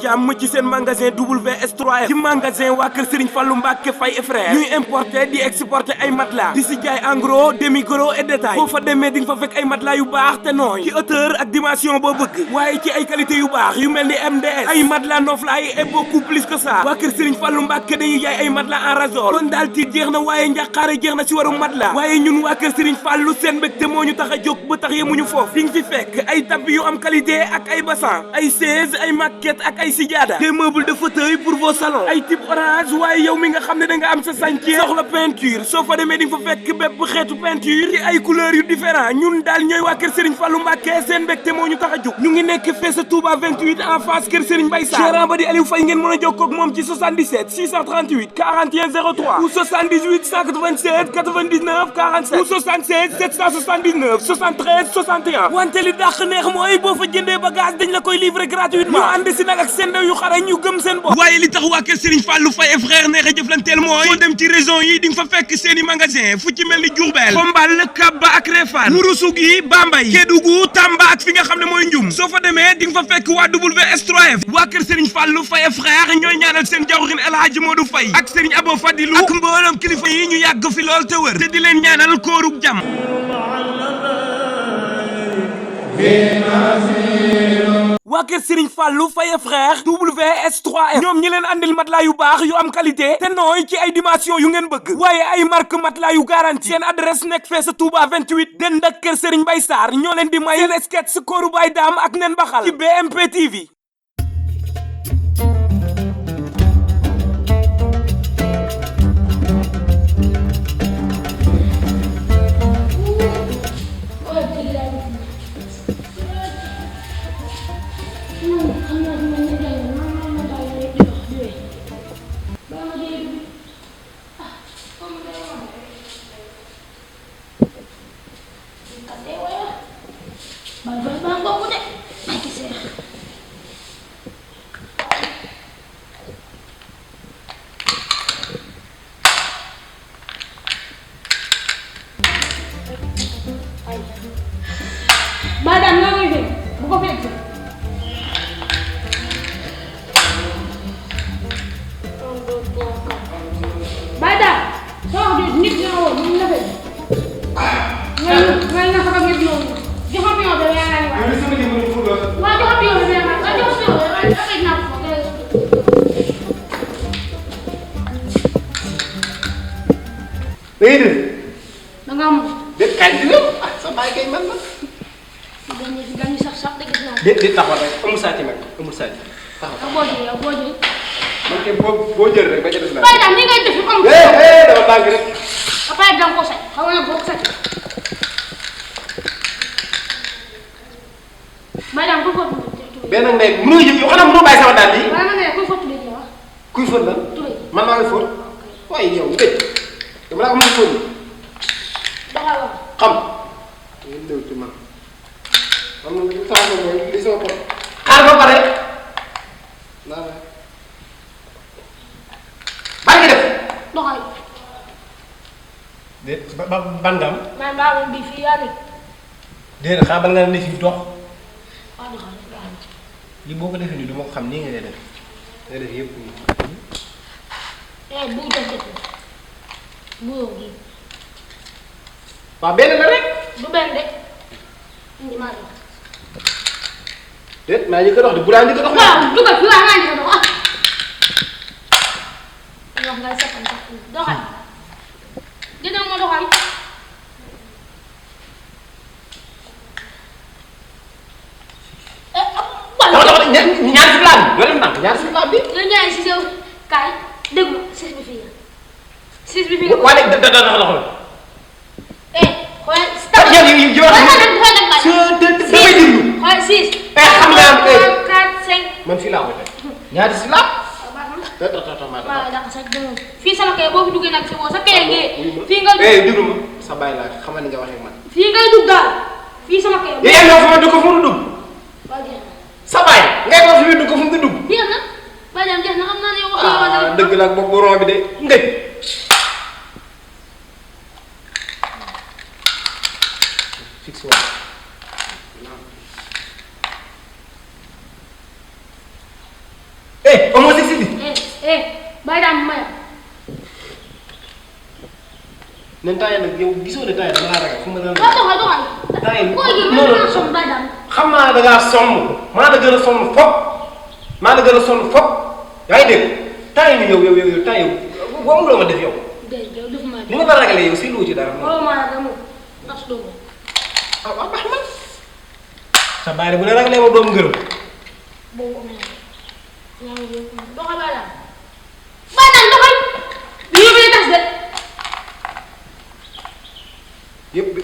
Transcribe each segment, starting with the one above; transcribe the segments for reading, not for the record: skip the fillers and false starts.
jàmm ci seen magasin WS3F ci magasin waa kër Serigne Fallou Mbacké Faye et frère ñuy importer di exporter ay matelas di si jaay en gros demi gros et détail boo fa demee di nga fa fekk ay matelas yu baax te nooy ci hauteur ak dimension boo bëgg waaye ci ay qualité yu baax yu mel ni MDS ay matelas noflaay et beaucoup plus que ça waa kër Serigne Fallou Mbacké dañuy jaay ay matelas en ressort kon daal tiit jeex na waaye njàqaare jeex na si waru matelas waaye ñun waa kër Serigne Fallou seen mbégte moo ñu tax a jóg ba tax yemuñu foofu di nga fi fekk ay tapis yu am qualité ak ay bassan ay chaise ay maquette ak ay sijaada des meubles de fauteuil pour vos salons ay type orange waaye yow mi nga xam ne da nga am sa chantier soxla peinture soo fa demee di nga fa fekk bépp xeetu peinture ci ay couleurs yu différent ñun daal ñooy waa kër Serigne Fallou Mbacké seen mbégte moo ñu tax a jóg ñu ngi nekk fee sa Touba 28 en face kër Serigne Baye Sarr gérant ba di Aliou Faye ngeen mën a jokkoo ak moom ci 77 638 41 03 ou 78 187 99 47 ou 76 779 73 61 wante li dàq neex mooy boo fa jëndee bagage dañ la koy livrer gratuitement ñu ànd si nag ak seen ndaw yu xarañ ñu gëm seen bopp waaye li tax waa kër Serigne Fallou Faye et frère neex a jëflanteel mooy soo dem ci région yi di nga fa fekk seeni magasin fu ci mel ni Diourbel Xombal Kaba ak Réfane Ourossogui Bambey Kédougou Tamba ak fi nga xam ne mooy Ndioum soo fa demee di nga fa fekk waa WS3F waa kër Serigne Fallou Faye et frère ñooy ñaanal seen jawrin El Hadji Modou Faye ak Serigne Abo Fadilou ak mboolem kilifa yi ñu yàgg fi lool te wër te di leen ñaanal koorug jàmm waa kër Serigne Fallou Faye et frère WS3F ñoom ñi leen andil matelas yu baax yu am qualité te nooy ci ay dimension yu ngeen bëgg waaye ay marque matelas yu garanti seen adresse nekk fee sa Touba 28 den ak kër Serigne Baye Sarr ñoo leen di may seen sketch Koorou Baye Dame ak Nene Bakhal ci BMP TV. Madame, non, oui, vous comprenez. Madame, sors de nit na woon ñu la fay. Ngay na fa ngeen ñëw. Joxo bi yow de yaa ngi wax. Ñu sama jëm fu la. Wa joxo bi yow de yaa ngi wax. Joxo bi yow de ay na ko. Béykat. Da nga am. Déet kañ dina ah sa baay kay man man. Dañu sax dëgg naa. Déet taxawal rek amul saati nag amul saati. taxaw boo jëlee. man kay boo jël rek ba ca des naa. Baye Dame ni ngay def am. dama tànk rek. Après da nga ko sàcc xam nga boo ko sàcc. Baye Dame ku fóot benn ndey mënoo jël yow xanaa mënoo bàyyi sama daal yi. waaye man de kuy fóot tuddee ji wax. kuy fóot lan. tuddee man maa ngi fóot. waaye yow ngëj dama la ko mën a fóot. doxal wax. xam. ngeen ñëw ci man. xam nga li sama mooy li sama pot. xaar ba pare. naa la. baa ngi def. doxal. déet ban nga am. man maa ngi bii fii yaa nekk. déedéet xaaral bala nga ne fii dox. waaw doxal. lii boo ko defee nii du ma ko xam nii nga def. nga def yëpp nii. bu def bu yow gi. waaw benn la rek. du benn de. indi maa dox. déet maa ngi ko dox de bu laa njëkk a dox. waaw dugal fi waaw maa ngi ko dox ah. wax ngay sappan sax doxal. dina ma doxal. ñaar si laab bi wala ñaar si laab bi. nga ñaari si sew kaay déglu siis bi fii la. siis bi fii la. waa léegi doxal. xoolal si tax yow yi wax damay déglu. xool siis. xam nga am 4 5. man fii laa koy teg. ñaari si laab. waaw d'accord sax déglu fii sama kay boo fi duggee nag si woo sa kay ngee. fii nga déglu ma sa bàyyi laa xamal ni nga waxee man. fii ngay dugg daal fii sama kay. yow yaa ngi fa dugg fu mu dugg. waaw jeex na. sa bàyyi ngay wax fi muy dugg fu mu dugg. jeex na Baye Dame jeex na xam naa ne yow wax dëgg la boog bu roo bi de ngëj. fixe waat. Baye Dame may. nen temps yii nag yow gisoo ne temps yii dama laa ragal fu ma la. doxal. temps yii koy gi mën naa sonn Baye Dame. xam naa da ngaa sonn maa la gën a sonn fop yaa ngi dégg temps yii nii yow temps yii boo amuloo ma def yow. déedéet def ma. ni ma la ragalee yow si lu ci dara. waaw maa la moom as doo ko. waaw baax na sa baay bu ne ragalee ma doom ngërëm. boo ko mel yaa ngi dégg doxal Baye Dame. Baye Dame doxal. bi yóbbu yi tas de. yëpp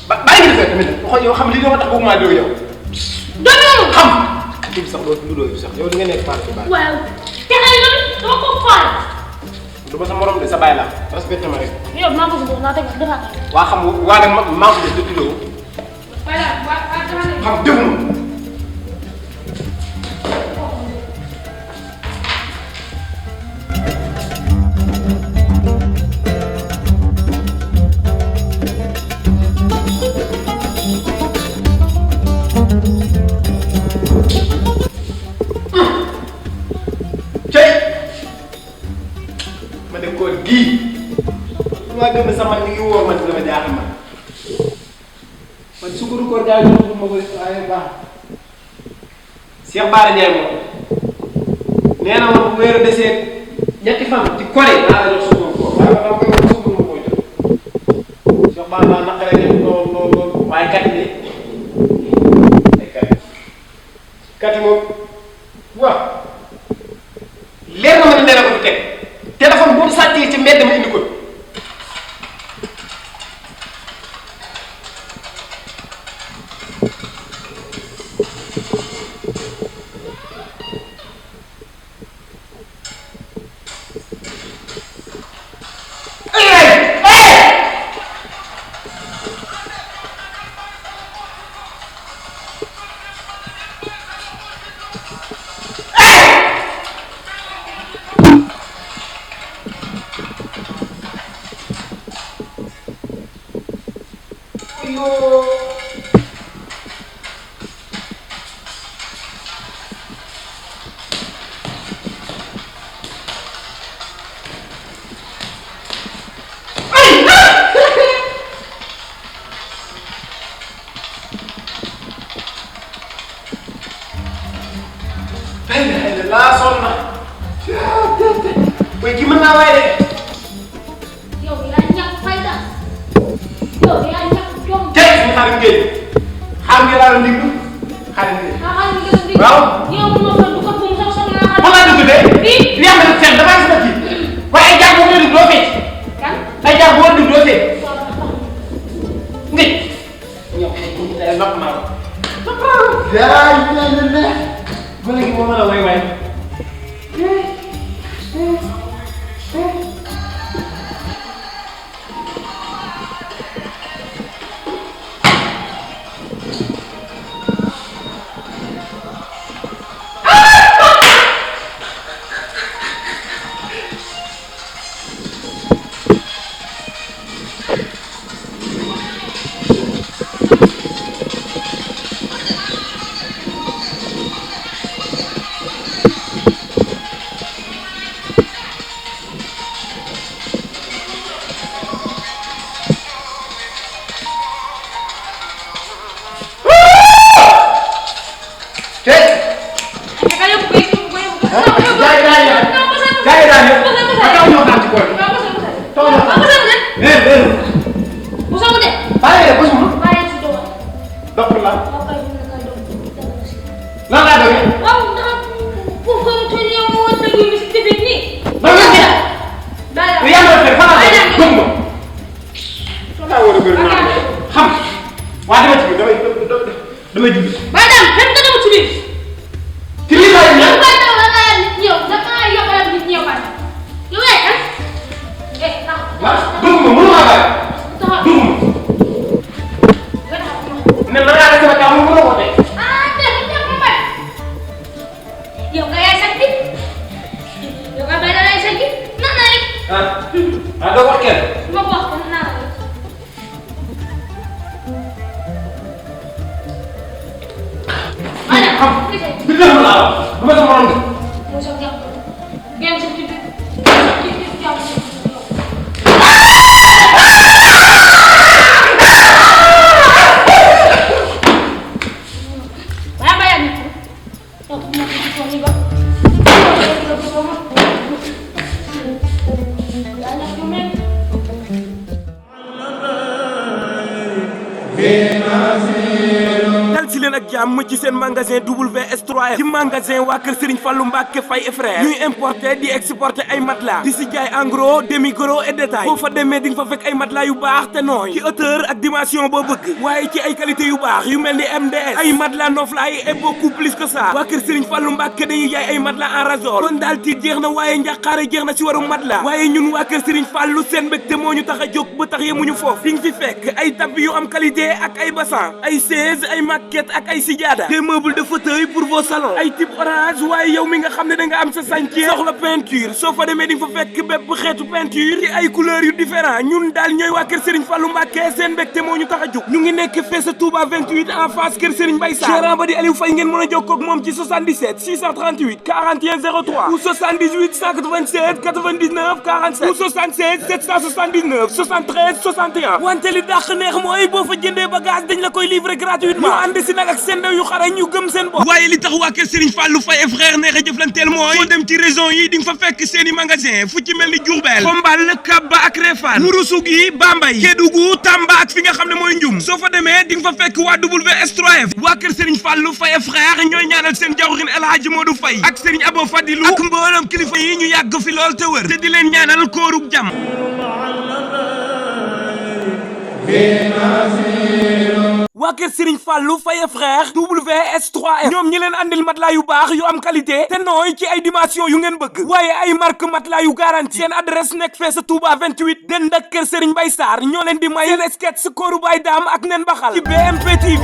bàyyi ngi defee tamit yow xam li nga ma tax bëgg maa doo yow. doon xam kii bi sax doo doo sax yow di nga nekk Fatou Ba. waaw te xëy na dama ko faal. du ma sa morom de sa bàyyi la respecté ma rek. yow maa ko si boobu naa teg defaat. waa xam waa ne maa ko def depuis loolu. voilà xam déglu ma. ma dem koor gii maa gëm ne sama ni ngi wóor ma dama jaaxal man sukkaru koor jaay jox ma ko ay baax Cheikh Bara Ndiaye moom nee na ma bu weer desee ñetti fan ci kore laa la jox sukkaru koor waaye dama koy wax sukkaru ma koy jox Cheikh Bara maa naqare ngeen lool waaye kat yi ay kat yi moom waaw leer na ma ne dana ko fi teg téléphone boo sàccee ci mbedd ma indi ko laa sonn na waaye kii mën naa waaye de. yow yaa ñàkk fayda yow yaa ñàkk jom. tey suñu xarit Guèye xaar nga laa doon déglu xarit Guèye. waaw. yow mu ma fa du ko buum sax soxna naa. mën naa dugg de. li am na seen damaa gis na kii waaye ay jaar boo déglu doo fecc. kan ay jaar boo déglu doo fecc. ngi ñëw day nopp naa ko. yaa ngi lay ne gone gi moo mën a way way. xam bi def la dama sa morom Mo sa jàpp. Ngeen ci ci jàpp. dal ci leen ak jàmm ci seen magasin WS3F ci magasin waa kër Serigne Fallou Mbacke Faye et frère ñuy importer di exporter ay matelas di si jaay en gros demi gros et détail boo fa demee di nga fa fekk ay matelas yu baax te nooy ci hauteur ak dimension boo bëgg waaye ci ay qualité yu baax yu mel ni MDS ay matelas noflaay et beaucoup plus que ça waa kër Serigne Fallou Mbacke dañuy jaay ay matelas en ressort kon daal tiit jeex na waaye njàqaare jeex na si warum matelas waaye ñun waa kër Serigne Fallou seen mbégte moo ñu tax a jóg ba tax yemuñu foofu di nga fi fekk ay tapis yu am qualité ak ay bassin ay chaise ay maquette ak ay sijaada des meubles de fauteuil pour vos salons ay type orange waaye yow mi nga xam ne da nga am sa chantier soxla peinture soo fa demee di nga fa fekk bépp xeetu peinture ci ay couleurs yu différent ñun daal ñooy waa kër Serigne Fallou Mbacke seen mbégte moo ñu tax a jóg ñu ngi nekk fee sa Touba 28 en face kër Serigne Mbaye Sarr gérant ba di Aliou Faye ngeen mën a jokkoo ak moom ci 77 638 41 03 ou 78 187 99 47 ou 76 779 73 61 wante li dàq neex mooy boo fa jëndee bagage dañ la koy livrer gratuitement ñu ànd si nag ak seen ndaw yu xarañ ñu gëm seen bopp waaye li tax waa kër Serigne Fallou Faye et frère neex a jëflanteel mooy boo dem ci région yi di nga fa fekk seen i magasin fu ci mel ni Diourbel Xombal Kabba ak Réfane Ourossogui Bambey Kédougou Tamba ak fi nga xam ne mooy Ndioum soo fa demee di nga fa fekk waa WS3F waa kër Serigne Fallou Faye et frère ñooy ñaanal seen jawrin El Hadji Modou Faye ak Serigne Abo Fadilou ak mboolem kilifa yi ñu yàgg fi lool te wër te di leen ñaanal koorug jàmm waa kër Serigne Fallou Faye frère WS3F ñoom ñi leen andil matelas yu baax yu am qualité te nooy ci ay dimension yu ngeen bëgg waaye ay marque matelas yu garanti seen adresse nekk fee sa Touba 28 dend ak kër Serigne Mbaye Sarr ñoo leen di may seen sketch Koorou Baye Dame ak Nene Bakhal ci BMP TV